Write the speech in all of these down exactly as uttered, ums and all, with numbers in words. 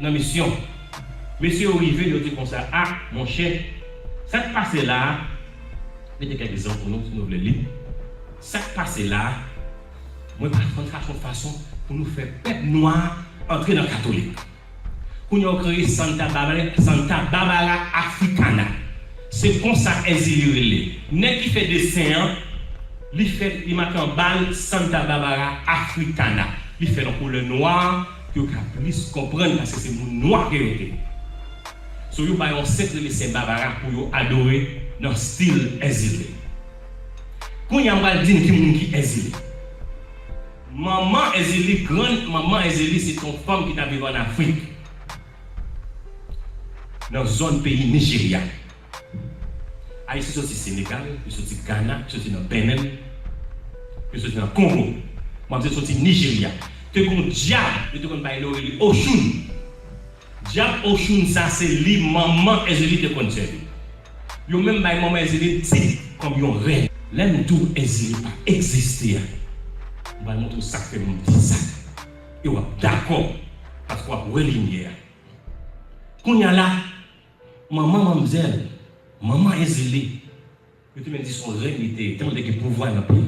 nan misyon. Mesye yo rive, yo di konsa, a, monchè, sa k pase la a, mete kèk egzanp pou nou, si nou vle li. Sa k pase la a, mwen pa konn fason, fason pou nou fè pèp nwa a antre nan katolik. Kounye a yo kreye Santa Barbara, Santa Barbara Africana. Se konsa Èzili rele. Nèg ki fè desen an, li fè, li make anba l Santa Barbara Africana. Li fè l an koulè nwa, pou yo ka plis konprann, paske se moun nwa ke yo te. So, yo bay yon sent rele Sent Babara pou yo adore nan stil Èzili. Kounye a, m pral di n ki moun ki Èzili. Manman Èzili, grann manman Èzili, se te yon fanm ki t ap viv ann Afrik, nan zòn peyi Nijerya. Ayisyen soti Senegal, yo soti Gana, yo soti nan Benen, yo soti nan Kongo. Manzè soti Nijerya. Te gon dyab, yo te konn bay non rele Oshun. Dyab Oshun sa se li manman Èzili te konn sèvi. Yo menm bay manman Èzili tit kòm yon rèn. Lè m di w Èzili pa egziste a, m pral montre w sa k fè m di sa. E w ap dakò, paske w ap wè limyè a. Kounye a la, manman manmzèl, manman Èzili, yo te menm di se yon rèn li te ye, tèlman te gen pouvwa nan peyi.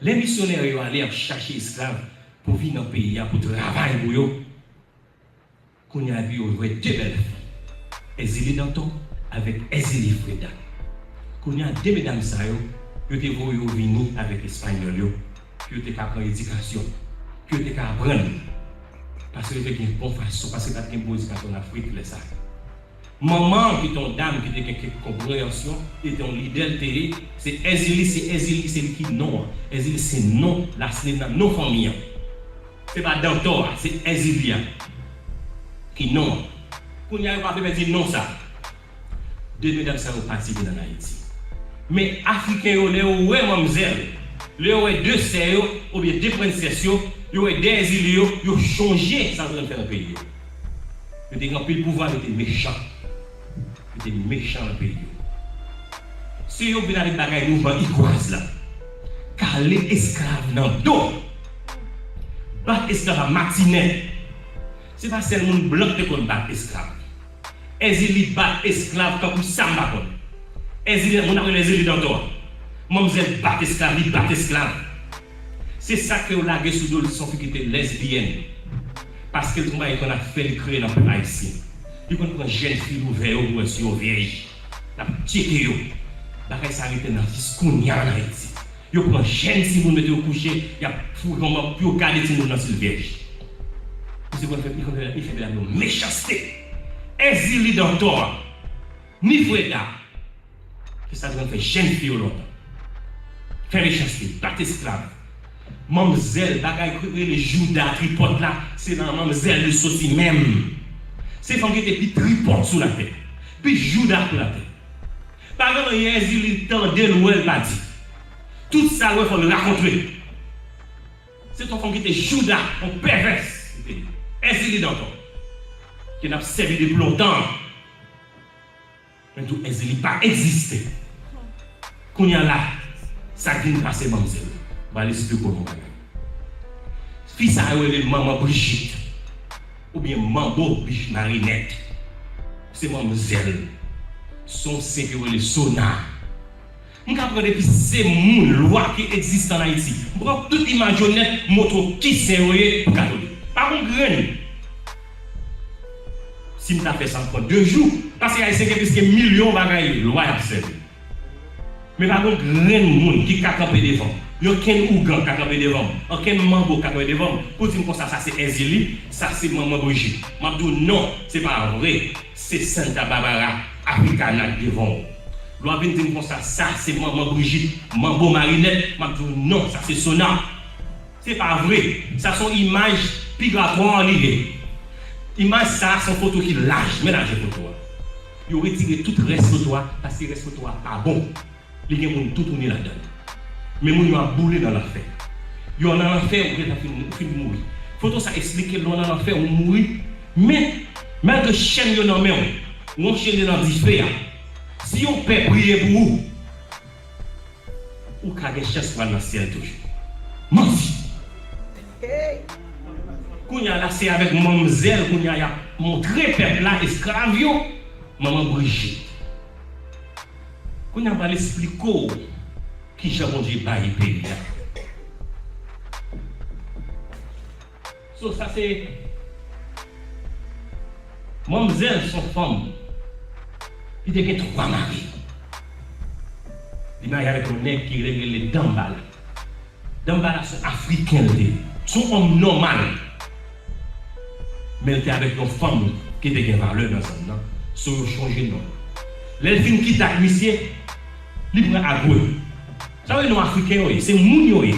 Lè misyonè yo ale ap chache esklav pou vin nan peyi a, pou travay pou yo, kounye a epi yo wè de bèl fi, Èzili Dantò avèk Èzili Freda. Kounye a de medam sa yo, yo te voye yo vini avèk Espanyòl yo, pou yo te ka pran edikasyon, pou yo te ka aprann. Paske yo te gen bon fason, paske pa t gen bon edikasyon ann Afrik lè sa. Manman an ki te yon dam ki te gen kèk konpreyansyon, li te yon lidè, l te ye, se Èzili, se Èzili, se li ki non an. Èzili se non, last name nan, non fanmi an. Se pa Dantò a, se Èzili a ki non an. Kounye a yo pa vle pèdi non sa. De medam sa yo pati vin ann Ayiti. Men Afriken yo, lè yo wè manmzèl, lè yo wè de sè yo, oubyen de prensès yo, yo wè de Èzili yo, yo chonje sa yo te konn fè nan peyi yo. Yo te gen anpil pouvwa, yo te mechan. Yo te mechan nan peyi yo. Se yo k vin avèk bagay mouvman Igwaz la. Kale esklav nan do. Bat esklav a matinèt. Se pa sèl moun blan k te konn bat esklav. Èzili bat esklav tankou sa m pa konn. Èzili, moun ap rele Èzili Dantò. Manmzèl bat esklav, li bat esklav. Se sa k fè yo lage sou do l se yon fi ki te lèzbyèn. Paske l te yon bagay li konn ap fè, li kreye nan pèp ayisyen. Li konn pran jèn fi louvè yo pou wè si yo vyèj. L ap tcheke yo. Bagay sa rete nan jis kounye a ann Ayiti. Yo pran jèn timoun mete yo kouche, y ap foure yon mòp pou yo gade timoun nan si l vyèj. Misye konn fè, li konn fè, li fè medam yo mechanste. Èzili Dantò a, ni Freda, se sa yo konn fè jèn fi yo lontan. Fè mechanste, bat esklav. Manmzèl, bagay ki rele jouda tripòt la, se nan manmzèl li soti menm. Se fanm ki te pi tripòt sou latè, pi jouda sou latè. Pa gen anyen Èzili tande l, wè l pa di. Tout sa l wè fò l rakonte. Se t yon fanm ki te jouda, yon pèvès li te ye. Èzili Dantò, ke n ap sèvi depi lontan. Men tou Èzili pa egziste. Kounye a la, sa k vin pase manmzèl, m pral esplike w yon bagay. Fi sa yo rele manman Brijit, oubyen manbo Brijit Marinèt. Se manmzèl. Se yon sen ke yo rele Sona. M ka pran depi se moun lwa ki egziste ann Ayiti. M pran tout imaj yo nèt, montre w ki sen yo ye pou katolik. Pa gon grenn. Si m ta fè sa, m pran de jou. Paske Ayisyen gen plis ke milyon bagay lwa y ap sèvi. Men pa gon grenn moun ki ka kanpe devan m. Yon kenn ougan ka kanpe devan m. Yon kenn manbo ka kanpe devan m pou di m konsa, sa se Èzili, sa se manman Brijit. M ap di w non, se pa vre. Se Santa Barbara Africana k devan w. Lè w ap vin di m konsa, sa se manman Brijit, manbo Marinèt, m ap di w non, sa se Sona. Se pa vre. Sa se yon imaj piratwa li ye. Imaj sa a se yon foto ki laj, men lajè foto a. Yo retire tout rès foto a paske rès foto a pa bon. Li gen moun toutouni ladan l. Men moun yo ap boule nan lanfè. Yo nan lanfè, ou gentan fin, ou fin mouri. Foto sa eksplike lè w nan lanfè, ou mouri. Men, malgre chèn yo nan men w, ou anchene nan dife a, si yon pè priye pou ou, ou ka gen chans pou al nan syèl toujou. Manti! Hey! Kounye a la, se avèk manmzèl, kounye a, y ap montre pèp la, esklav yo, manman Brijit. Kounye a, m pral esplike w kijan Bondye bay peyi a. So, sa se manmzèl, se yon fanm ki te gen twa mari. Li marye avèk yon nèg ki rele Dambala. Dambala se yon Afriken l te ye. Se yon nonm nòmal. Men l te avèk yon fanm ki te gen valè nan zòn nan. So yo chanje non. Lè l fin kite ak misye, li pran Agwe. Sa yo non Afriken yo ye, se moun yo ye.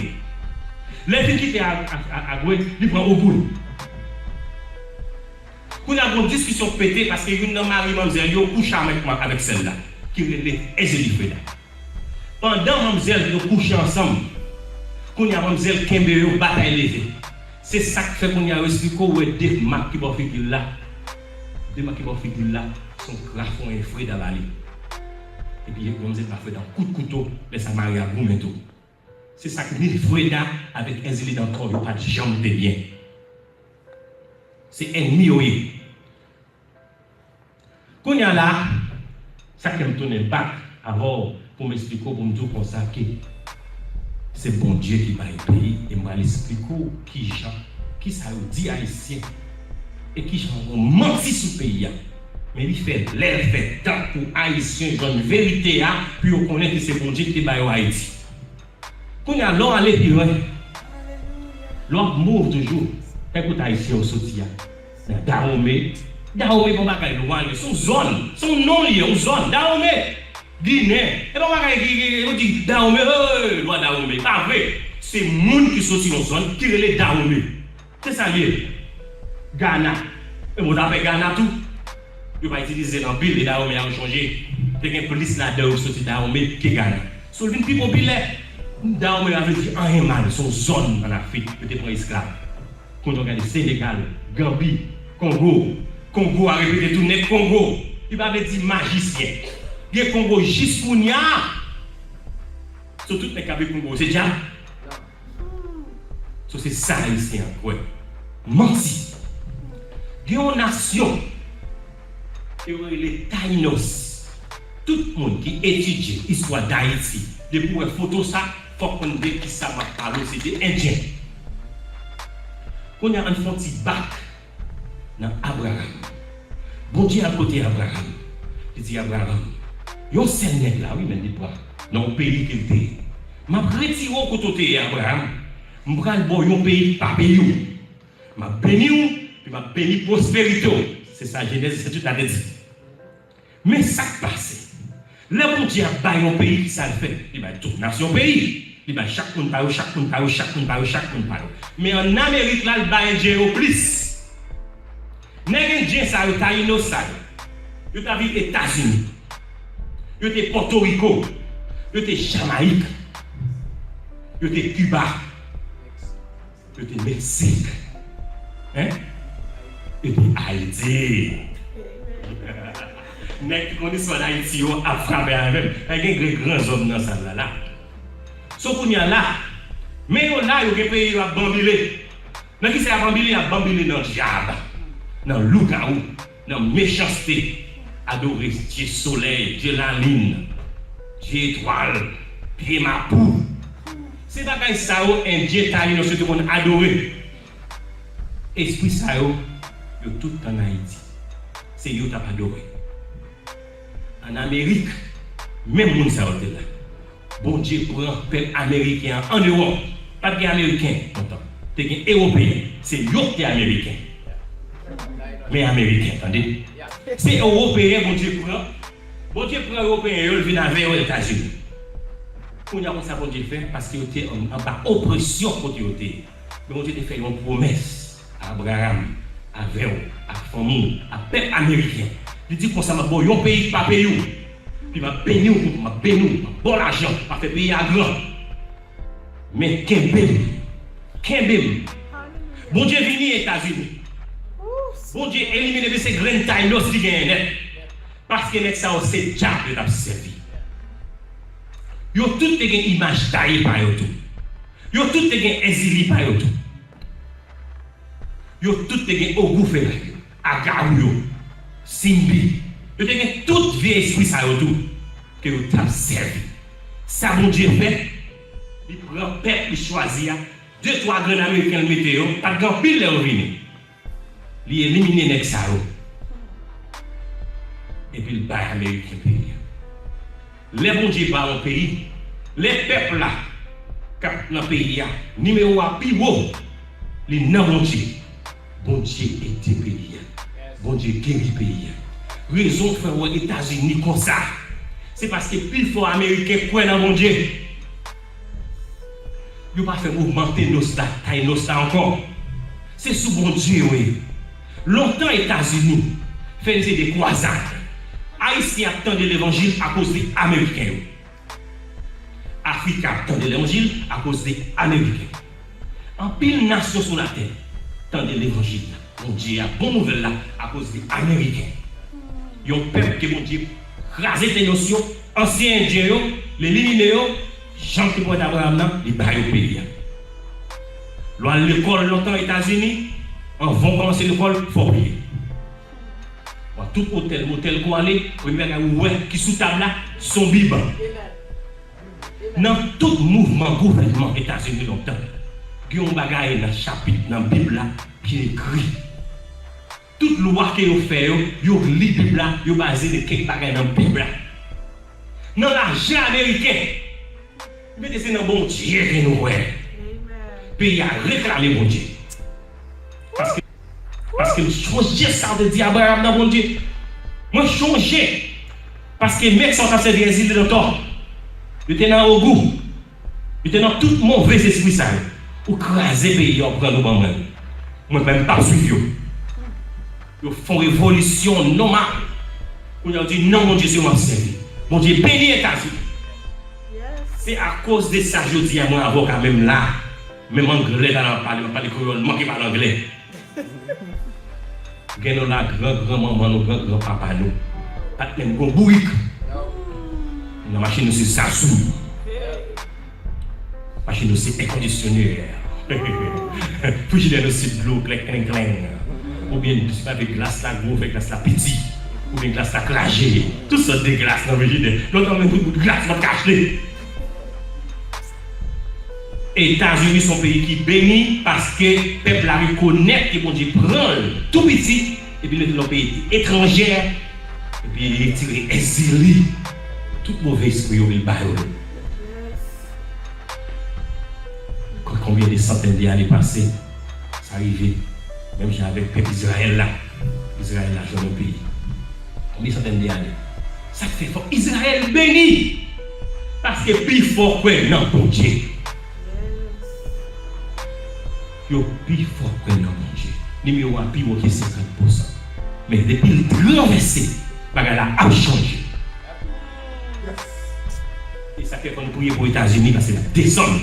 Lè l fin kite A-, A-, A-, Agwe, li pran Ogoun. Kounye a gon diskisyon pete paske youn nan mari manmzèl yo kouche avèk, avèk sè l la, ki rele Ezili Freda. Pandan manmzèl yo kouche ansanm, kounye a manmzèl kenbe yo, batay leve. Se sa k fè kounye a yo esplike w wè de mak ki bò figi l la. De mak ki bò figi l la, se yon krafon e Freda ba li. Epi manmzèl ba Freda yon kout kouto, lè sa mari a goumen tou. Se sa k ni Freda avèk Ezili Dantò yo pa t janm te byen. Se ènmi yo ye. Kounye a la, sa k fè m tounen back avè w pou m esplike w, pou m di w konsa ke se Bondye ki bay peyi, e m pral esplike w kijan, kisa yo di Ayisyen, e kijan yo manti sou peyi a. Men li fè lè, l fè tan pou Ayisyen jwenn verite a, pou yo konnen ke se Bondye ki te ba yo Ayiti. Kounye a, lè w ale pi lwen, lè w ap move toujou, fè kote Ayisyen yo soti a. Nan Dahomey, Dahomey pa yon bagay lwen, se yon zòn, se yon non li ye, yon zòn, Dahomey, Ginen, e pa yon bagay ki, ki, ki, yo di Dahomey, hey, lwa Dahomey, pa vre, se moun ki soti yon zòn ki rele Dahomey. Se sa l ye. Gana. E moun afè Gana tou. Yo pa itilize l anpil, e Dahomey a yo chanje. Te gen plis ladan yo ki soti Dahomey ke Gana. So l vin pi popilè. Dahomey a vle di anyen mal, se yon zòn ann Afrik, yo te pran esklav. Kounye a w gade Senegal, Ganbi, Kongo. Kongo a repete tou, nèg Kongo. Li pa vle di majisyen. Gen Kongo jis kounye a. So tout nèg k ap viv Kongo, se dyab. So, se sa Ayisyen an kwè. Manti. Gen yon nasyon ke yo rele Tayinos. Tout moun ki etidye istwa Dayiti, depi w wè foto sa, fòk konn de kisa m ap pale w, se de Endyen. Kounye a, ann fè yon ti bak nan Abraram. Bondye al kote Abraram. Li di Abraram, yon sèl nèg la, wi, men li pran nan yon peyi ke l te ye. M ap retire w kote w te ye, Abraram. M pral ba w yon peyi ki pa peyi w. M ap beni w, epi m ap beni pwosperite w. Se sa Jenèz venntuit la te di. Men sa k pase. Lè Bondye ap bay yon peyi, ki sa l fè? Li bay tout nasyon peyi. Li bay chak moun pa yo, chak moun pa yo, chak moun pa yo, chak moun pa yo. Men ann Amerik la, l bay Endyen yo plis. Nèg Endyen sa yo, Tayinos sa yo, yo t ap viv Etazini. Yo te Pòtoriko. Yo te Jamayik. Yo te Kiba. Yo te Meksik. Hein? Yo te Ayiti. Nèg ki konn istwa Dayiti yo ap frape avè m. Pa gen grenn gran zòm nan sal la, la. So kounye a la, men yo la, yo gen peyi yo ap banbile. Nan kisa y ap banbile? Y ap banbile nan dyab, nan lougawou, nan mechanste. Adore dye solèy, dye lalin, dye etwal, pye mapou. Se bagay sa yo Endyen, Tayinos yo te konn adore. Espri sa yo, yo tout ann Ayiti. Se yo t ap adore. Ann Amerik, menm moun sa yo te la. Bondye pran pèp ameriken an ann Ewòp. Pa t gen Ameriken lontan. Te gen Ewopeyen. Se yo k te Ameriken. Men Ameriken, tande. Se Ewopeyen Bondye pran. Bondye pran Ewopeyen yo, l vin avè yo Etazini. Kounye a, konsa Bondye fè, paske yo te ann, anba opresyon kote yo te ye. Men Bondye te fè yon pwomès a Abraram, avè w, ak fanmi w, ak pèp ameriken. Li di konsa, m ap ba w yon peyi ki pa peyi w. Epi m ap beni w, m ap beni w, m ap ba w lajan, m ap fè peyi a gran. Men kenbe m, kenbe m. Bondye vini Etazini. Bondye elimine, men se grenn Tayinos li genyen nèt. Paske nèg sa yo se dyab yo t ap sèvi. Yo tout te gen imaj Tayi pa yo tou. Yo tout te gen Ezili pa yo tou. Yo tout te gen ogou feray yo, agawou yo, simbi. Yo te gen tout vye espri sa yo tou ke yo t ap sèvi. Sa Bondye fè, li pran pèp li chwazi a, de twa grenn ameriken l mete yo, pa t gen anpil lè yo vini. Li elimine nèg sa yo. Epi l bay ameriken peyi a. Lè Bondye ba yon peyi, lè pèp la k ap nan peyi a, nimewo a pi wo, li nan Bondye. Bondye ede peyi a. Bondye geri peyi a. Rezon k fè w wè Etazini konsa, se paske pifò ameriken kwè nan Bondye. Yo pa fè mouvman Tenos la, Tainos la ankò. Se sou Bondye yo ye. Lontan Etazini fè yon seri de kwazad. Ayisyen ap tande levanjil akoz de Ameriken yo. Afrik ap tande levanjil akoz de Ameriken yo. Anpil nasyon sou latè tande levanjil la, Bondye a, bon nouvèl la, akoz de Ameriken. Yon pèp ke Bondye kraze Tenos yo, ansyen Endyen yo, l elimine yo, jan l te pwomèt Abraram nan, li ba yo peyi a. Lè w al lekòl lontan Etazini, anvan w kòmanse lekòl, fò w peye. Bon, tout otèl, motèl ke w ale, premye bagay ou wè ki sou tab la, se yon Bib. Nan tout mouvman gouvènman Etazini lontan, gen yon bagay nan chapit nan Bib la ki ekri. Tout lwa ke yo fè yo, yo li Bib la, yo baze de kèk bagay nan Bib la. Nan lajan ameriken, yo mete se nan Bondye ke nou kwè. Peyi a reklame Bondye. Paske Paske m chonje sa w te di Abraram nan Bondye. Mwen chonje. Paske mèt sa w t ap sèvi a, yo te nan tò. Yo te nan ogou. Yo te nan tout move espri sa yo. Ou kraze peyi a, ou pran nou ban mwen. Mwen menm, m p ap swiv yo. Yo fè yon revolisyon nòmal. Kounye a, yo di, non, Bondye, se ou m ap sèvi. Bondye beni Etazini. Se akoz de sa, jodi a, mwen avè w ka menm la. Menm anglè, talè m ap pale, m ap pale kreyòl, m manke pale anglè. Gen nou la, gran gran manman nou, gran gran papa nou pa t menm gon bourik. Nan machin nou se zazou. Machin nou se èkondisyonè. Frijidè nou se dlo klèk klenk klenk. Oubyen si pa vle glas la gwo, fè glas la piti. Oubyen glas la kraje. Tout sòt de glas nan frijidè. Lòt an menm tout bout glas pa t ka achte. Etazini se yon peyi ki beni paske pèp la rekonèt ke Bondye pran l tou piti epi l mete l nan peyi etranjè, epi li retire egzili tout move espri yo, li ba yo. Kon-, konbyen de santèn de ane pase, sa rive, menm jan avèk pèp Izrayèl la. Izrayèl la jwenn yon peyi. Konbyen santèn de ane? Sa k fè fòk Izrayèl beni, paske pifò kwè nan Bondye. Yo pifò kwè nan Bondye. Nimewo a pi wo ke senkant pousan. Men depi l ranvèse, bagay la ap chanje. E sa k fè fò nou priye pou Etazini, paske l ap desann.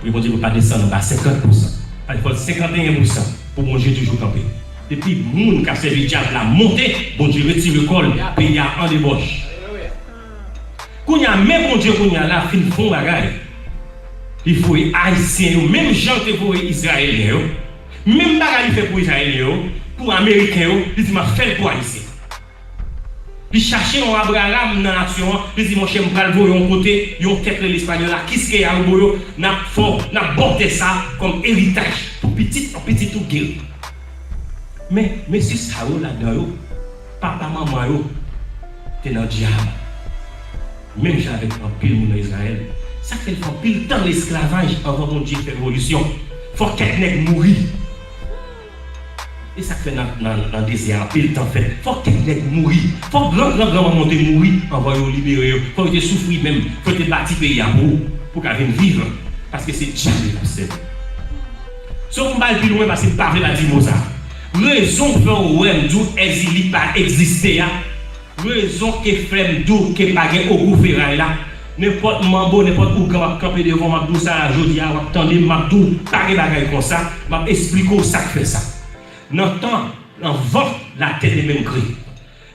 Priye Bondye pou l pa desann anba senkant pousan. Fò l senkanteyen pousan pou Bondye toujou kanpe. Depi moun k ap sèvi dyab la monte, Bondye retire kò l, peyi a an debòch. Kounye a, men Bondye kounye a la fin fè yon bagay. Li voye Ayisyen yo, menm jan l te voye Izrayelyen yo. Menm bagay li fè pou Izrayelyen yo, pou Ameriken yo, li di, "M ap fè l pou Ayisyen." Li chache yon Abraram nan nasyon an, li di, "Monchè, m pral voye yon kote, yon tèt rele Espanyòl la, Kiskeya yo bo yo, n ap fè w, n ap ba w tè sa kòm eritaj pou pitit an pitit ou geri." Men, mesye sa yo ladan yo, papa manman yo te nan dyab. Menm jan avèk anpil moun nan Izrayèl, sa k fè l fè anpil tan lesklavaj anvan Bondye fè revolisyon. Fòk kèk nèg mouri. E sa k fè nan, nan, nan dezè a anpil tan fèt. Fòk kèk nèg mouri. Fòk gran, gran, gran manman w te mouri anvan yo libere yo. Fòk yo te soufri menm. Fòk yo te bati peyi a pou ou, pou w ka vin viv. Paske se dyab yo t ap sèvi. Se pou m pa al pi lwen paske m pa vle pa di mo sa. Rezon k fè w wè m di w Èzili pa egziste a, rezon k fè m di w ke pa gen ogou feray la, nenpòt manbo, nenpòt ougan w ap kanpe devan w, m ap di w sa la jodi a, w ap tande m, m ap di w pa gen bagay konsa, m ap esplike w sa k fè sa. Nan tan, anvan latè te menm kreye,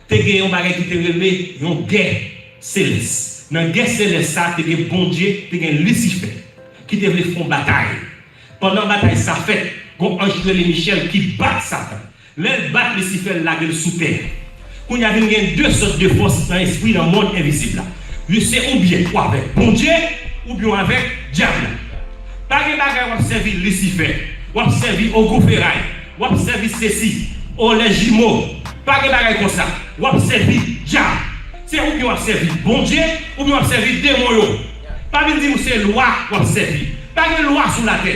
te gen yon bagay ki te rele yon gè selès. Nan gè selès sa, te gen Bondye, te gen Lisifè, ki te vle fè yon batay. Pandan batay sa fèt, Gon anj ki rele Michèl ki bat Satan. Lè l bat Lisifè, l lage l sou tè. Kounye a vin gen de sòt de fòs nan espri nan mond envizib la. Yo se oubyen w avèk Bondye, oubyen w avèk dyab la. Pa gen bagay w ap sèvi Lisifè, w ap sèvi ogou feray, w ap sèvi sesi, o lè jimo. Pa gen bagay konsa. W ap sèvi dyab. Se oubyen w ap sèvi Bondye, oubyen w ap sèvi demon yo. Pa vin di m se lwa w ap sèvi. Pa gen lwa sou latè.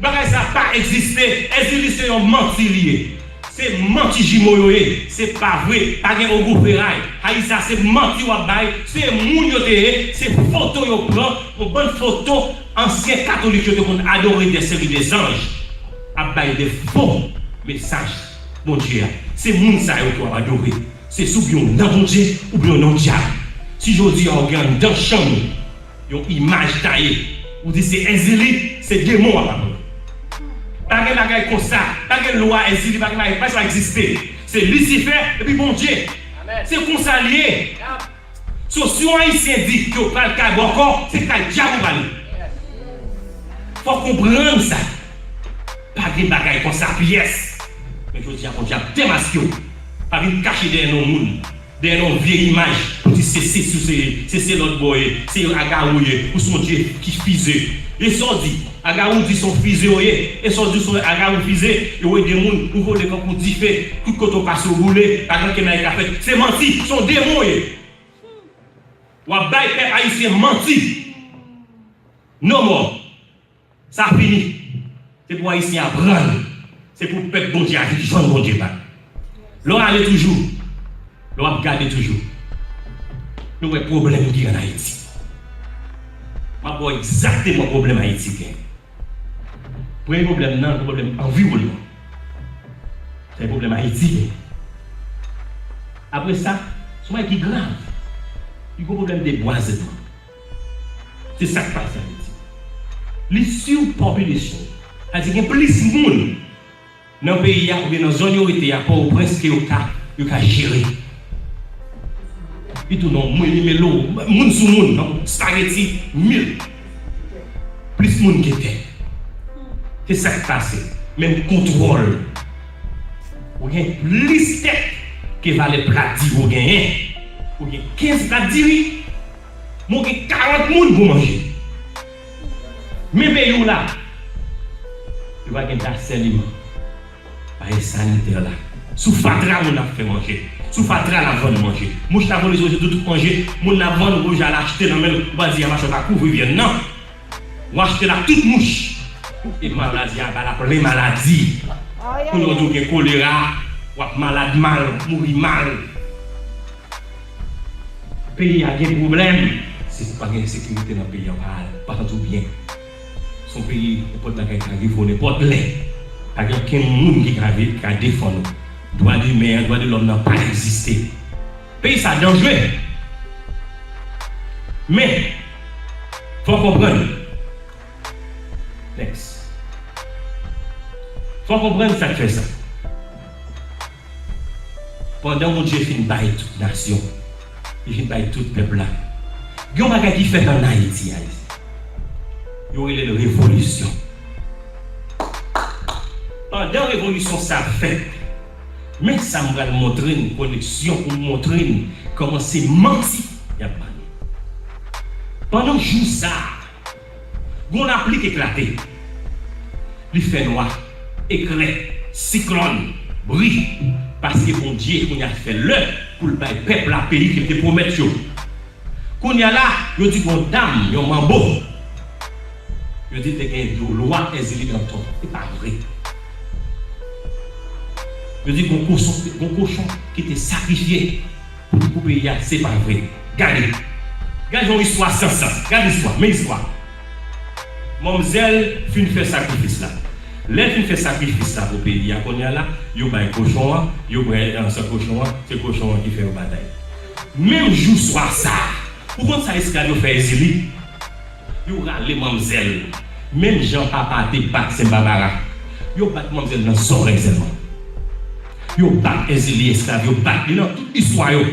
Bagay sa pa egziste. Èzili se yon manti li ye. Se manti jimo yo ye. Se pa vre. Pa gen ogou feray. Ayisa se manti w ap bay. Se moun yo te ye. Se foto yo pran. Yon bann foto ansyen katolik yo te konn adore des seri de zanj. Ap bay de fo mesaj Bondye a. Se moun sa yo ki w ap adore. Se sou byen w nan Bondye oubyen w nan dyab. Si jodi a w gen anndan chanm ou yon imaj taye, ou di se Èzili, se demon w ap adore. Pa gen bagay konsa, pa gen lwa Èzili, pa gen bagay, pa sa egziste. Se Lisifè epi Bondye. Se konsa l ye. So, si yon Ayisyen di ke w pral kay bòkò, se kay dyab ou prale. Fò w konprann sa. Pa gen bagay konsa pyès. Men jodi a, Bondye ap demaske w. Pa vin kache dèyè non moun, dèyè non vye imaj, pou di se, se, se, se, se, se lòt bò ye, se Agawou ye, ou se yon dye ki fize. E sa w di? Agawou di se yon fize w ye. E sa w di se yon Agawou fize? Yo ede moun, ou vole kankou dife, tout kote w pase w boule, pa gen ankenn bagay ka fèt. Se manti, se yon demon w ye. W ap bay pèp ayisyen manti. No more. Sa fini. Se pou Ayisyen aprann. Se pou pèp Bondye a vin jwenn Bondye pa l. Lè w ale toujou, lè w ap gade toujou, nou wè pwoblèm ki ann Ayiti. M ap ba w egzakteman pwoblèm Ayiti gen. Premye pwoblèm nan, se pwoblèm anviwònman. Se pwoblèm Ayiti gen. Apre sa, se yon bagay ki grav. Li gen pwoblèm debwazman. Se sa k pase Ayiti. Li surpopulation. Sa vle di gen plis moun nan peyi a oubyen nan zòn yo rete a, Pòtoprens, ke yo ka, yo ka jere. Li tounen yon moun, li mele w, moun sou moun, nan spageti, mil. Plis moun ke tè. Se sa k pase. Menm kontwòl. Ou gen plis tèt ke valè plat diri ou genyen. Ou gen kenz plat diri, men w gen karant moun pou manje. Men peyi w la, yo pa gen dasèneman. Bagay sanitè la. Sou fatra moun ap fè manje. Sou fatra l ap vann manje. Mouch la vole sou tout manje. Moun la vann wouj al achte nan men l. Ou pa di a machann pa kouvri vyann nan. Ou achte l ak tout mouch. E maladi a ba l a plen maladi. Kounye a w di w gen kolera, w ap malad mal, mouri mal. Peyi a gen pwoblèm. Se pa gen sekirite nan peyi a, pa, pa santi w byen. Se yon peyi, nenpòt bagay ka rive w nenpòt lè. Pa gen okenn moun ki ka, ka defann ou. Dwa de men an, dwa de lòm nan pa egziste. Peyi sa danjre. Men, fò w konprann. Next. Fò w konprann sa k fè sa. Pandan Bondye fin bay tout nasyon, li fin bay tout pèp la, gen yon bagay ki fèt ann Ayiti, Ayiti. Yo rele l revolisyon. Pandan revolisyon sa ap fèt, men sa m pral montre n, koneksyon pou m montre n kòman se manti y ap ba nou. Pandan jou sa a, gon lapli k eklate. Li fè nwa, eklè, siklòn, bri. Paske Bondye kounye a fè lè pou l bay pèp la peyi ke l te pwomèt yo. Kounye a la, yo di gon dam, yon manbo. Yo di te gen yon lwa Èzili Dantò. Se pa vre. Yo di gon kochon, gon kochon ki te sakrifye pou, pou peyi a, se pa vre. Gade. Gade yon istwa san sans. Gade istwa. Men istwa. Manmzèl fin fè sakrifis la. Lè l fin fè sakrifis la pou peyi a, kounye a la, yo bay kochon an, yo bwè, eh, san kochon an, se kochon an ki fè yo batay. Menm jou swa sa a, ou konn sa esklav yo fè Èzili? Yo rale manmzèl. Menm jan papa te bat Sen Babara, yo bat manmzèl nan zòrèy sèlman. Yo bat Èzili esklav, yo bat li nan tout istwa yo.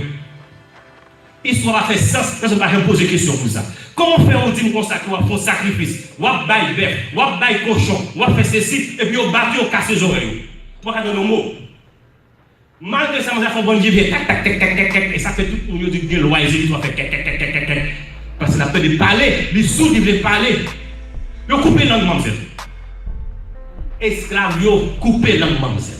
Istwa pa fè sans, pèsonn pa janm poze kesyon pou sa. Kòman fè ou di m konsa ke w ap fè yon sakrifis, w ap bay bèf, w ap bay kochon, w ap fè sesi, epi yo bat ou, yo kase zòrèy ou? Ou pa ka tande yon mo. Malgre sa, manzè ap fè yon bann vye vye tak, tak, tak, tak, tak, tak, e sa fè tout moun yo di gen lwa Ezekiel tou ap fè kèk, kèk, kèk, kèk, kèk, kèk. Paske l ap tande pale, li soud, li vle pale. Yo koupe lang manmzèl. Esklav yo koupe lang manmzèl.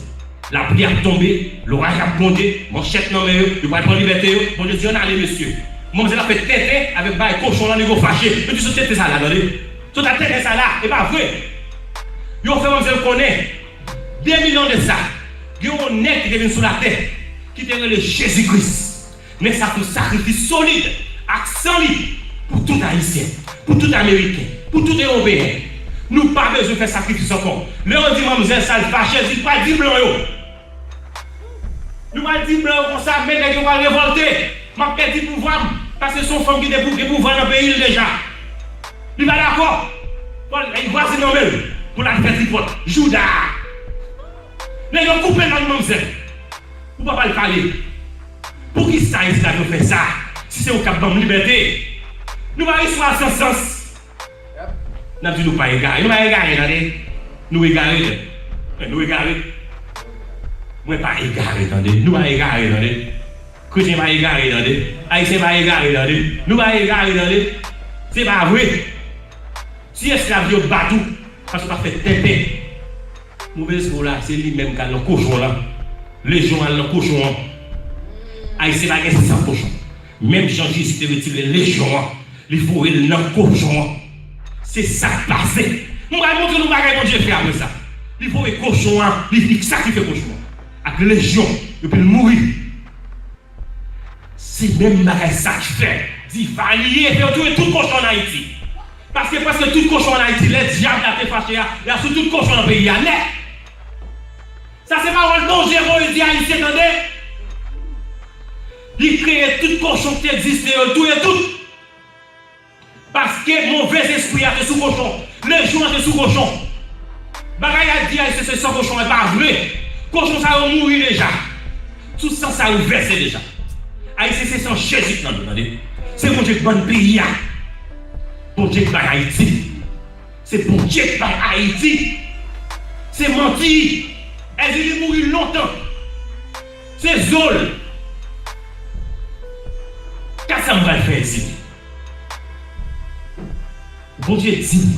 Lapli ap tonbe, loraj ap gwonde, manchèt nan men yo, yo pral pran libète yo. Bondye di, ann ale, mesye. Manmzèl ap fè tenten avèk bagay kochon lan, nèg yo fache. Yo di, sot tenten sa la, tande. Sot a tenten sa la, e pa vre. Yo fè manmzèl konnen, de mil an de sa, gen yon nèg ki te vin sou latè, ki te rele Jezi Kris. Nèg sa fè yon sakrifis solid ak san li pou tout Ayisyen, pou tout Ameriken, pou tout Ewopeyen. Nou pa bezwen fè sakrifis ankò. Lè yo di manmzèl sa, l fache, di l pral di blan yo. Nou pral di blan yo konsa, men nèg yo pral revòlte. M ap pèdi pouvwa m, paske se yon fanm ki te pou, gen pouvwa nan peyi l deja. Li pa dakò. Fò l, li vwazen nan men l pou l al fè tripòt. Jouda. Nèg yo koupe lang manmzèl. Ou pa ba l pale. Poukisa esklav yo fè sa? Si se ou k ap ban m libète. Nou pa gen istwa san sans. N ap di nou pa egare. Nou pa egare, tande. Nou egare, tande. Nou egare. Mwen pa egare, tande. Nou pa egare, tande. Kretyen pa egare, tande. Ayisyen pa egare, tande. Nou pa egare, tande. Se pa vre. Si esklav yo bat ou, paske w pa fè tenten. Move lespri w la, se li menm k al nan kochon lan. Lejyon al nan kochon an. Ayisyen pa gen san kochon. Menm jan Jezi te retire lejyon an, li voye l nan kochon an. Se sa k pase. M pral montre nou bagay Bondye fè apre sa. Li voye kochon an, li, li sakrifye kochon an ak lejyon, epi l mouri. Se menm bagay sa k fè Divalye fè yo touye tout kochon ann Ayiti. Paske prèske tout kochon ann Ayiti, lè dyab la te fache a, y a sou tout kochon nan peyi a nèt. Sa se pawòl Bondye voye di Ayisyen, tande. Li kreye tout kochon ki te egziste yo, l touye tout. Paske move zespri a te sou kochon. Lejyon an te sou kochon. Bagay a di Ayisyen se san kochon, e pa vre. Kochon sa yo mouri deja. Tout san sa yo vèse deja. Ayisyen se san Jezi k nan nou, tande. Se Bondye k ban n peyi a. Bondye k bay Ayiti. Se Bondye k bay Ayiti. Se manti. Èzili, li mouri lontan. Se zo l. Gad sa m pral fè, Èzili. Bondye di m,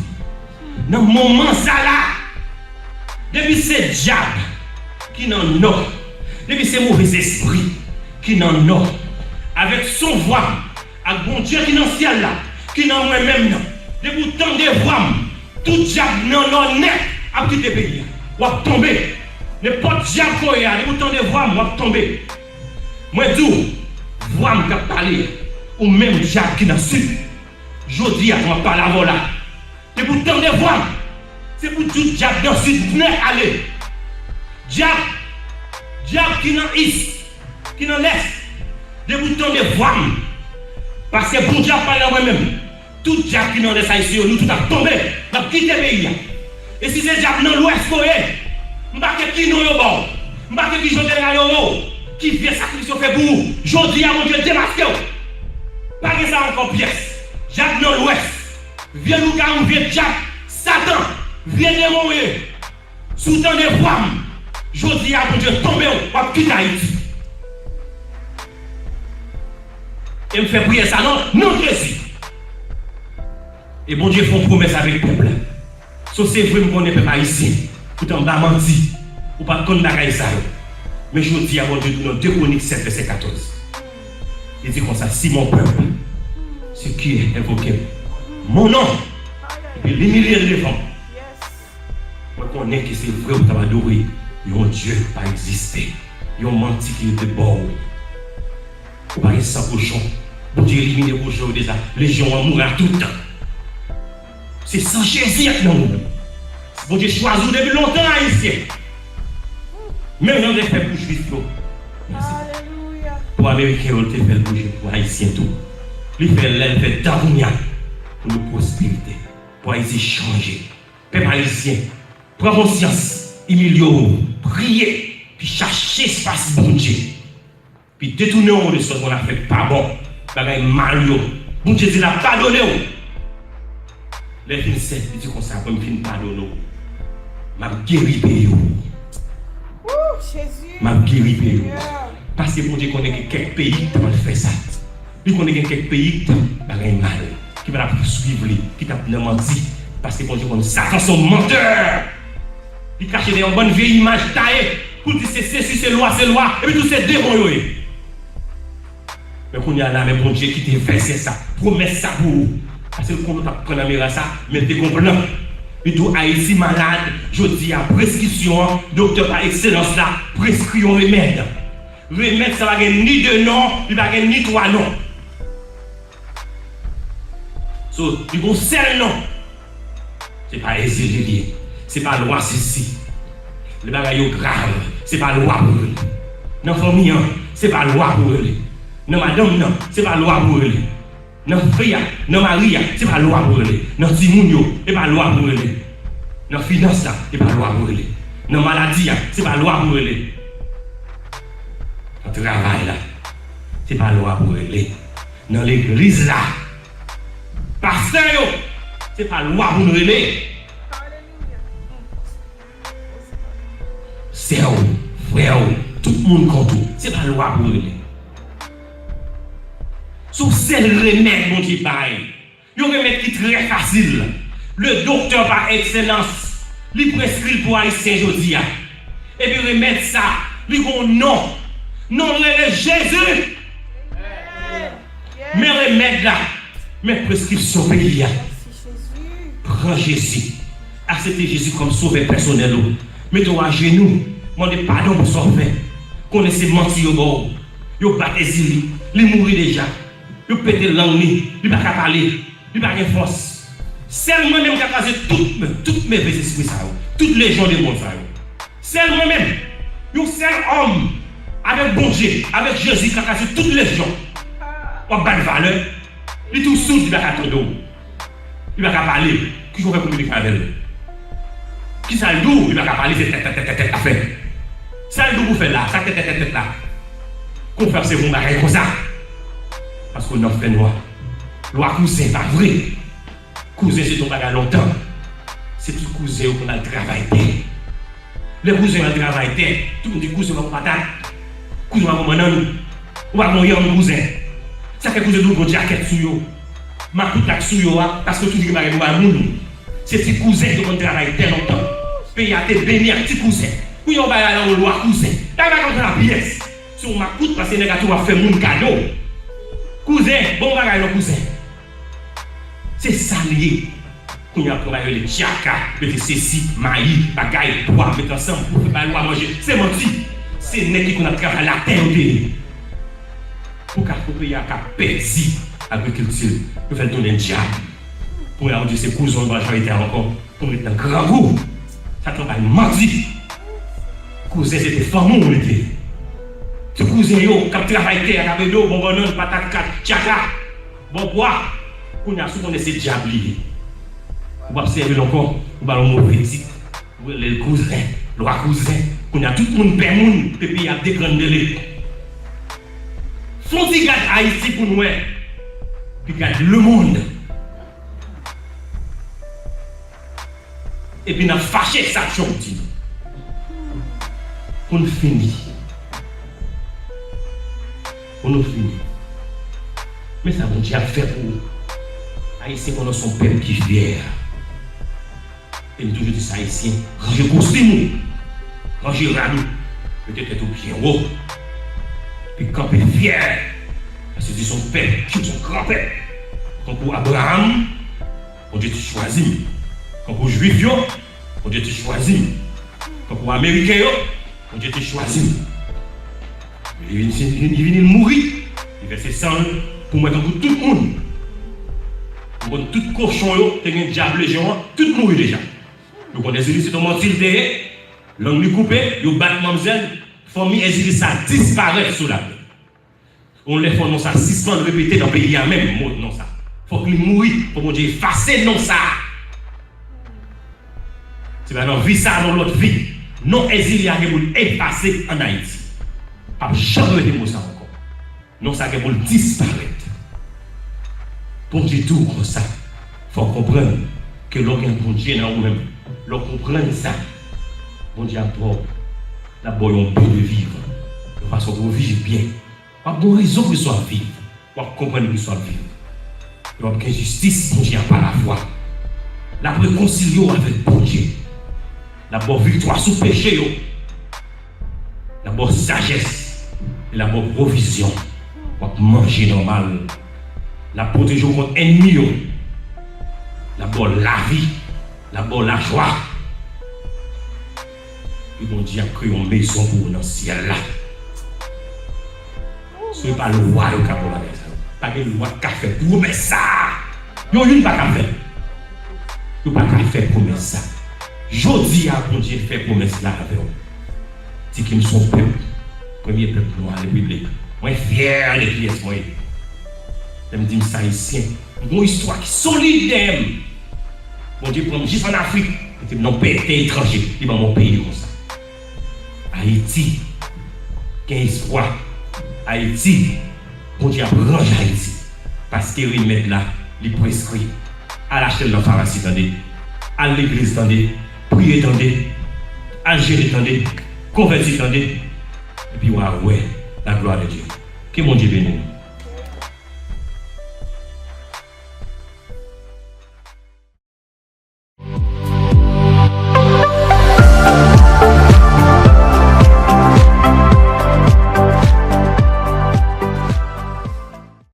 nan moman sa la, depi se dyab ki nan nò, depi se move zespri ki nan nò, avèk son vwa m, ak Bondye ki nan syèl la, ki nan mwen menm nan, depi w tande vwa m, tout dyab nan nò nèt ap kite peyi a. W ap tonbe. Nenpòt dyab ke w ye a, depi w tande vwa m, w ap tonbe. Mwen di w, vwa m k ap pale a, ou menm dyab ki nan sid, jodi a, mwen ap pale avè w la. Depi w tande vwa m, se pou tout dyab nan sid nèt ale. Dyab, dyab ki nan is, ki nan lès, depi w tande vwa m, paske Bondye ap pale nan mwen menm, tout dyab ki nan lès ayisyen yo, nou tout ap tonbe, n ap kite peyi a. E si se dyab nan lwès ke w ye, m pa gen ki non yo ba w, m pa gen ki jan jeneral yo rele w, ki vye sakrifis yo fè pou ou, jodi a Bondye demaske w. Pa gen sa ankò pyès. Dyab nan lwès, vye lougawou, vye dyab, Satan, vye demon w ye. Si w tande vwa m, jodi a Bondye tonbe w, w ap kite Ayiti. E m fè priyè sa nan non Jezi. E Bondye fè yon pwomès avèk pèp la. So se vre m konnen pèp ayisyen, ou t anba manti, ou pa t konn bagay sa yo. Men jodi a Bondye di w nan de Kwonik sèt vèsè katòz. Li di konsa, si mon peuple, ce qui est invoqué mon nom, epi l imilye l devan m, mwen konnen ke se vre ou t ap adore yon Dye ki pa egziste, yon manti ki rete ba w. Ou pa gen san kochon. Bondye elimine kochon yo deja. Lejyon an mouri a tout tan. Se san Jezi ak nan ou menm. Bondye chwazi w depi lontan, Ayisyen. Menm jan l te fè pou Jwif yo. Pou Ameriken yo, l te fè l pou Jwif, pou Ayisyen tou. Li fè l lè l fè tan kounye a pou nou pwosperite. Pou Ayiti chanje. Pèp ayisyen, pran konsyans, imilye w, priye, pi chache espas Bondye. Pi detounen w de sòt moun ap fè k pa bon. bagay mal yo. Bondye di l ap padone w. Lè l fin sèt, li di konsa, apre m fin padone w, m ap geri peyi w. M ap geri peyi w. Paske Bondye konnen gen kèk peyi ki t ap fè sa. Li konnen gen kèk peyi ki t ap bagay mal, ki pa t ap swiv li, ki t ap nan manti. Paske Bondye konn Satan se yon mantè. Li kache dèyè yon bann vye imaj taye pou l di se sesi, se lwa, se lwa, epi tout se demon yo ye. Men kounye a la, men Bondye kite vèsè sa, pwomès sa pou ou. Paske l konnen w t ap pran nan mera sa, men l te gon plan. Li di w Ayiti malad, jodi a, preskripsyon an, doktè pa ekselans la preskri yon remèd. Remèd sa pa gen ni de non, li pa gen ni twa non. So, li gon sèl non. Se pa Ezili li ye. Se pa lwa sesi. Lè bagay yo grav, se pa lwa pou rele. Nan fanmi an, se pa lwa pou rele. Nan madanm nan, se pa lwa pou rele. Nan fi a, nan mari a, se pa lwa pou rele. Nan timoun yo, se pa lwa pou rele. Nan finans la, se pa lwa pou rele. Nan maladi a, se pa lwa pou rele. Nan travay la, se pa lwa pou rele. Nan legliz la, pastè yo, se pa lwa pou n rele. Sè w, frè w, tout moun kont ou, se pa lwa pou rele. Se yon sèl remèd Bondye bay. Yon remèd ki trè fasil. Le doktè pa ekselans, li preskri l pou Ayisyen jodi a. Epi remèd sa, li gon non. Non l rele Jezi. Men remèd la, men preskripsyon peyi a. Pran Jezi. Aksepte Jezi kòm sovè pèsonèl ou. Mete w ajenou, mande padon pou sa w fè. Konnen se manti yo ba w. Yo bat Ezili, li mouri deja. Yo pete lang li, li pa ka pale, li pa gen fòs. Sèl mwen menm ka kraze tout, tout move lespri sa yo, tout lejyon demon sa yo. Sèl mwen menm, yon sèl òm avèk Bondye, avèk Jezi ka kraze tout lejyon. W ap ba l valè, li tou soud, li pa ka tande w. Li pa ka pale. Kisa w fè kominike avè l? Kisa l di w? Li pa ka pale, se tèt, tèt, tèt, tèt, tèt l ap fè. Sa l di w pou fè la, sa tèt, tèt, tèt, tèt la. Konfè ap sèvi yon bagay konsa. Paske w nan fènwa. Lwa kouzen, pa vre. Kouzen se t yon bagay lontan. Se ti kouzen yo konn al travay tè. Lè kouzen yo al travay tè, tout moun di kouzen pa gon patat, kouzen pa gon bannann, ou pa gon yanm kouzen. Sa fè kouzen toujou gon djakèt sou yo. Makout la k sou yo a, paske yo toujou gen bagay pou bay moun. Se ti kouzen ki te konn travay tè lontan. Peyi a te beni ak ti kouzen. Kounye a ou bay la yon lwa kouzen. Bagay pa konn nan pyès. Se yon makout paske nèg la toujou ap fè moun kado. Kouzen, bon bagay non kouzen. Se sa l ye. Kounye a pran bagay yo rele tchaka, mete sesi, mayi, bagay, bwa, mete ansanm pou fè bay lwa manje. Se manti. Se nèg ki konn ap travay latè yo te ye. Pou ka, pou peyi a ka pèdi agrikilti l, yo fè l tounen dyab. Kounye a ou di se kouzen w pral chwazi tè a ankò pou ret nan grangou. Sa travay manti. Kouzen se te fanmi w li te. Se kouzen yo k ap travay tè a, k ap ede w, bon bannann, patat, kat, tchaka. Bon bwa, kounye a si w konnen se dyab li ye. Ou p ap sèvi l ankò, ou ba l yon move tit. Ou rele l kouzen, lwa kouzen. Kounye a tout moun pè moun, peyi a degrannele. Fè yon ti gad Ayiti pou n wè. Pi gad lemonn. Epi n ap fache sa Trump di nou. Pou n fini. Pou nou fini. Men sa Bondye ap fè pou ou. Ayisyen konnen se yon pèp ki fyè. E m toujou di sa Ayisyen, ranje kostim ou. Ranje rad ou. Mete tèt ou byen wo. Epi kanpe fyè. Paske se yon pèp, se yon gran pèp. Tankou Abraram, Bondye te chwazi m. Kankou Jwif yo, Bondye te chwazi m. Kankou Ameriken yo, Bondye te chwazi m. Li vin, li vin, li vin mouri. Li vèse san l pou mwen kankou tout moun. Ou konn tout kochon yo, te gen dyab lejyon an, tout mouri deja. Yo konn Ezili se yon manti l te ye. Lang li koupe, yo bat manmzèl. Fanmi Ezili sa disparèt sou latè. Yon lè fò non sa sispann repete nan peyi a menm, mo non sa. Fòk li mouri, fò Bondye efase non sa. Se pa nan vi sa, nan lòt vi. Non Ezili a gen pou l efase ann Ayiti. P ap janm rete mo sa ankò. Non sa gen pou l disparèt. Bondye di w konsa. Fò w konprann ke lè w gen Bondye nan ou menm, lè w konprann sa, Bondye ap ba w, l ap ba w yon bon de viv, yon fason pou w viv byen. W ap gen yon rezon poukisa w ap viv. W ap konprann poukisa w ap viv. E w ap gen jistis Bondye a pa lafwa. L ap rekonsilye w avèk Bondye. L ap ba w viktwa sou peche yo. L ap ba w sajès. E l ap ba w pwovizyon. W ap manje nòmal. L ap pwoteje w kont ènmi yo. L ap ba w lavi. L ap ba w lajwa. E Bondye ap kreye yon mezon pou ou nan syèl la. Se pa lwa yo ka fè bagay sa yo. Pa gen lwa k ka fè pwomès sa a. Yo youn pa ka fè. Yo pa ka fè pwomès sa. Jodi a, Bondye fè pwomès la avè w. Di ke m se yon pèp, premye pèp nwa repiblik. Mwen fyè de kiyès mwen ye. Lè m di m se ayisyen, m gen yon istwa ki solid dèyè m. Bondye pran m jis ann Afrik, mete m nan yon peyi etranje, li ban m yon peyi konsa. Ayiti, gen espwa. Ayiti, Bondye ap ranje Ayiti. Paske remèd la, li preskri. Al achte l nan famasi tande. Al legliz tande. Priye tande. Al jene tande. Konvèti tande. Epi w a wè la gloire de Dieu. Ke Bondye beni nou.